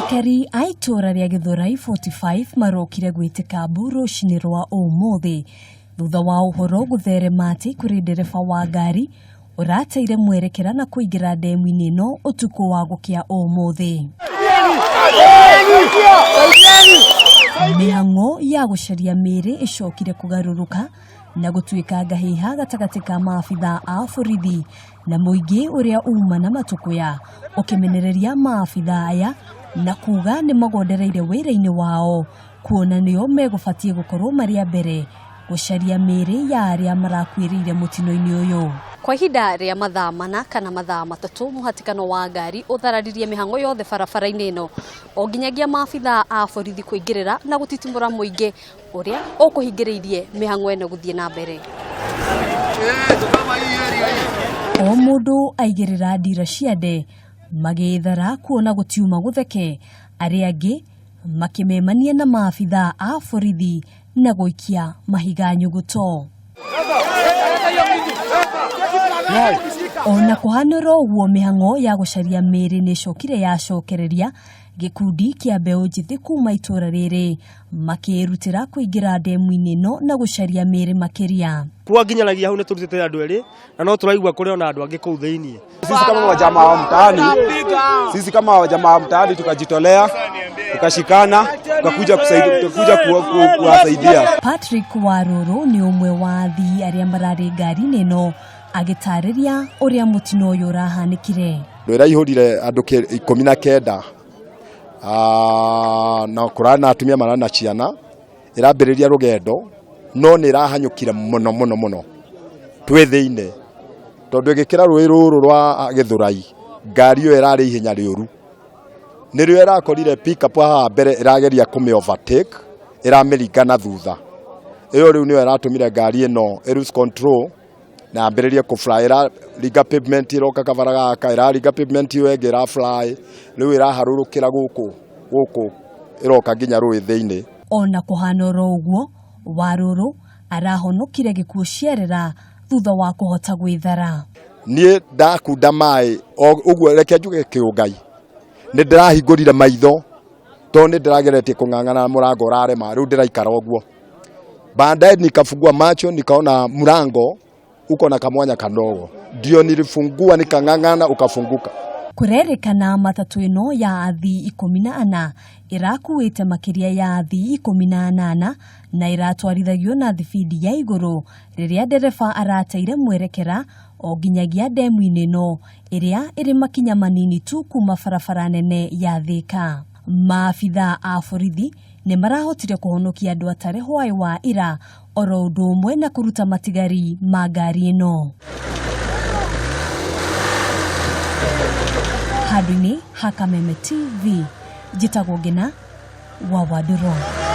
Aikari a itũũra rĩa Gĩthũrai 45 marokire gwĩtĩka mbu rũcinĩ rwa ũmũthĩ thutha wa ũhoro gũtherema atĩ kũrĩ ndereba wa ngari ũrateire mwerekera na kũingĩra ndemu-inĩ ĩno ũtukũ wa gũkĩa ũmũthĩ. Mĩhang'o ya gũcaria mĩĩrĩ ĩcokire kũgarũrũka na gũtuĩka ngahĩha gatagatĩ ka maabitha a borithi na mũingĩ ũrĩa uma na matũkũya ũkĩmenereria maabitha aya na kuga nĩ magondereire wĩra-inĩ wao kuona nĩo megũbatiĩ gũkorwo marĩ a mbere gũcaria mĩĩrĩ ya arĩa marakuĩrĩire mũtino-inĩ ũyũ. Kwa ihinda rĩa mathaa 4 kana mathaa 3 mũhatĩkano wa ngari ũthararirie mĩhang'o yothe barabara-inĩ ĩno o nginyagia maabitha a borithi kũingĩrĩra na gũtitimũra mũingĩ ũrĩa ũkũhingĩrĩirie mĩhang'o ĩno gũthiĩ na mbere. O mũndũ aigĩrĩra ndira cia nde magĩthara kuona gũtiuma gũtheke, arĩa angĩ makĩmemania na maabitha a borithi na gũikia mahiga nyuguto. Ona kũhanĩra ũguo mĩhang'o ya gũcaria mĩĩrĩ nĩ ĩcokire yacokereria gĩkundi kĩa mbeũ njĩthĩ kuma itũũra rĩrĩ makĩĩrutĩra kũingĩra ndemu-inĩ ĩno na gũcaria mĩĩrĩ makĩria. Kwa nginyanagia hau nĩ tũrutĩte andũ erĩ na no tũraigua kũrĩ ona andũ angĩ kũu thĩinĩ. Sisi kama wajamaa wa mtaani, sisi kama wajamaa wa mtaani tukajitolea, tukashikana, tukakuja kusaidia, tukakuja kuwasaidia. Patrick Waruru nĩ ũmwe wa athii arĩa mararĩ ngari-inĩ ĩno agĩtarĩria ũrĩa mũtino ũyũ ũrahanĩkire. Ndwĩraihũrire andũ 19, na kũrarĩ na atumia mararĩ na ciana, ĩrambĩrĩria rũgendo no nĩ ĩrahanyũkire mũno mũno mũno twĩ thĩinĩ tondũ ĩgĩkĩra rũĩ rũrũ rwa Gĩthũrai ngari ĩyo ĩrarĩ ihenya rĩũru nĩrĩo ĩrakorire pick-up haha mbere ĩrageria kũmĩ overtake ĩramĩringa na thutha ĩyo rĩu nĩyo ĩratũmire ngari ĩno ĩ lose control na yambĩrĩrie kũ fly ĩraringa pavement ĩroka kabara gaka ĩraringa pavement ĩyo ĩngĩ ĩra fly rĩu ĩraharũrũkĩra gũkũ gũkũ ĩroka nginya rũĩ thĩinĩ. Ona kũhana oro ũguo Warũrũ arahonokire gĩkuũ ciarera thutha wa kũhota gwĩthara. Niĩ ndakunda maĩ ũguo reke njuge kĩũngai nĩ ndĩrahingũrire maitho tondũ nĩ ndĩrageretie kũng'ang'ana na mũrango ũrarema rĩu ndĩraikara ũguo. Baadaye nikafungua macho nikaona mlango uko na kamwanya kadogo, ndio nilifungua nikang'ang'ana ukafunguka. Kũrerĩkana matatũ ĩno ya athii 14 ĩrakuĩte makĩria ya athii 18 na ĩratwarithagio na thibindi ya igũrũ rĩrĩa ndereba arateire mwerekera o nginyagia ndemu-inĩ ĩno ĩrĩa ĩrĩ makinya manini tu kuma barabara nene ya Thĩka. Maabitha a borithi nĩ marahotire kũhonokia andũ atarĩ hwaĩ wa ira oro ũndũ ũmwe na kũruta matigari ma ngari ĩno. Handũ-inĩ ha Kameme TV, njĩtagwo Ngina wa Wandũrũ.